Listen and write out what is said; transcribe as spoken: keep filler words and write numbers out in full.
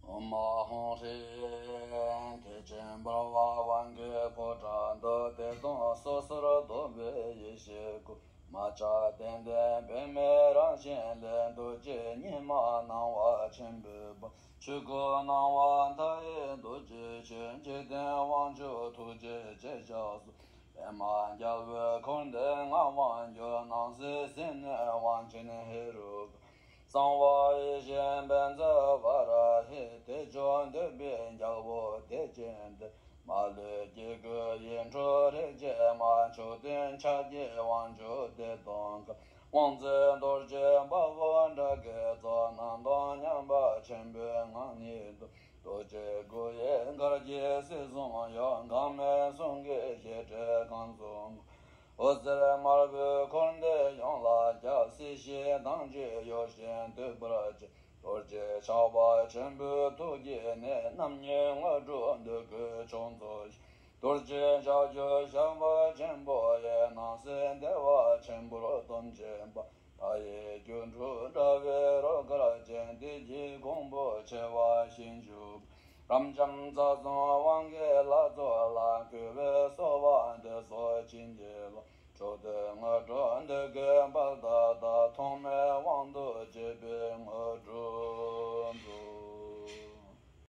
ཨོཾ་ཨཱཿཧཱུྃ་ཧྲཱིཿ། ཐེག་ཆེན་འབར་བ་དབང་གི་ཕོ་བྲང་དུ། བདེ་སྟོང་སོ་སོར་རྟོག་པའི་ཡེ་ཤེས་སྐུ། མ་ཆགས་བདེ་ལྡན་པདྨའི་རང་བཞིན་ལས། རྡོ་རྗེ་ཉི་མ་སྣང་བ་ཆེན་པོའི་དཔལ། ཆོས་སྐུ་སྣང་བ་མཐའ་ཡས་རྡོ་རྗེ་ཆོས། འཇིག་རྟེན་དབང་ཕྱུག་ཐུགས་རྗེ་ཅེས་བྱ་གསུངས། པདྨ་རྒྱལ་པོས་འཁོར་འདས་མངའ་དབང་བསྒྱུར། སྣང་སྲིད་སྲིད་གནས་དབང་ཆེན་ཧེ་རུ་ཀ། གསང་བ་ཡེ་ཤེས་བཛྲ་ཝཱ་རཱ་ཧི། དལ་འབྱོར་འདོད་པའི་རྒྱལ་པོ་བདེ་ཆེན་སྡེ། མ་ལུས་སྐྱེ་དགུའི་ཡིད་འཕྲོག་རིག་བྱེད་མ། མཆོག་ཐུན་ཕྱག་རྒྱའི་དབང་ཕྱུག་བདེ་སྟོང་ཀ། དབང་བརྩེགས་རྡོ་རྗེ་དཔའ་བོ་དགྲ་བགེགས་སོགས། སྣང་སྟོང་མཉམ་པ་ཆེན་པོའི་ངང་ཉིད་དུ། རྡོ་རྗེ་དགུ་ཡི་གར་གྱིས་སྲིད་གསུམ་གཡོ། འགག་མེད་གསུང་གི་བཞད་སྒྲས་གང་གསུང་གོ། འོད་ཟེར་དམར་པོས་འཁོར་འདས་ཡོངས་ལ་ཁྱབ། སྲིད་ཞིའི་མདངས་ཀྱིས་གཡོ་ཞིང་འདུད་པར་བྱེད། རྡོ་རྗེ་ཆགས་པ་ཆེན་པོའི་ཐུགས་ཀྱི་གནས། རྣམ་གཉིས་དངོས་གྲུབ་འདོད་དགུའི་མཆོག་སྩོལ་ཞིང་། རྡོ་རྗེ་ལྕགས་ཀྱུ་ཞགས་པ་ཆེན་པོ་ཡིས། སྣང་སྲིད་བདེ་བ་ཆེན་པོར་སྟོབས་ཆེན་པ། མཐའ་ཡས་སྒྱུ་འཕྲུལ་དྲ་བའི་རོལ་གར་ཅན། བདེ་སྐྱིད་གོང་བུ་ཆེ་བ་བཞིན་འཇུག་རབ་འབྱམས་རྩ་གསུམ་དབང་གི་ལྷ་ཚོགས་ལ། གུས་པས་གསོལ་བ་འདེབས་སོ་བྱིན་གྱིས་རློབས།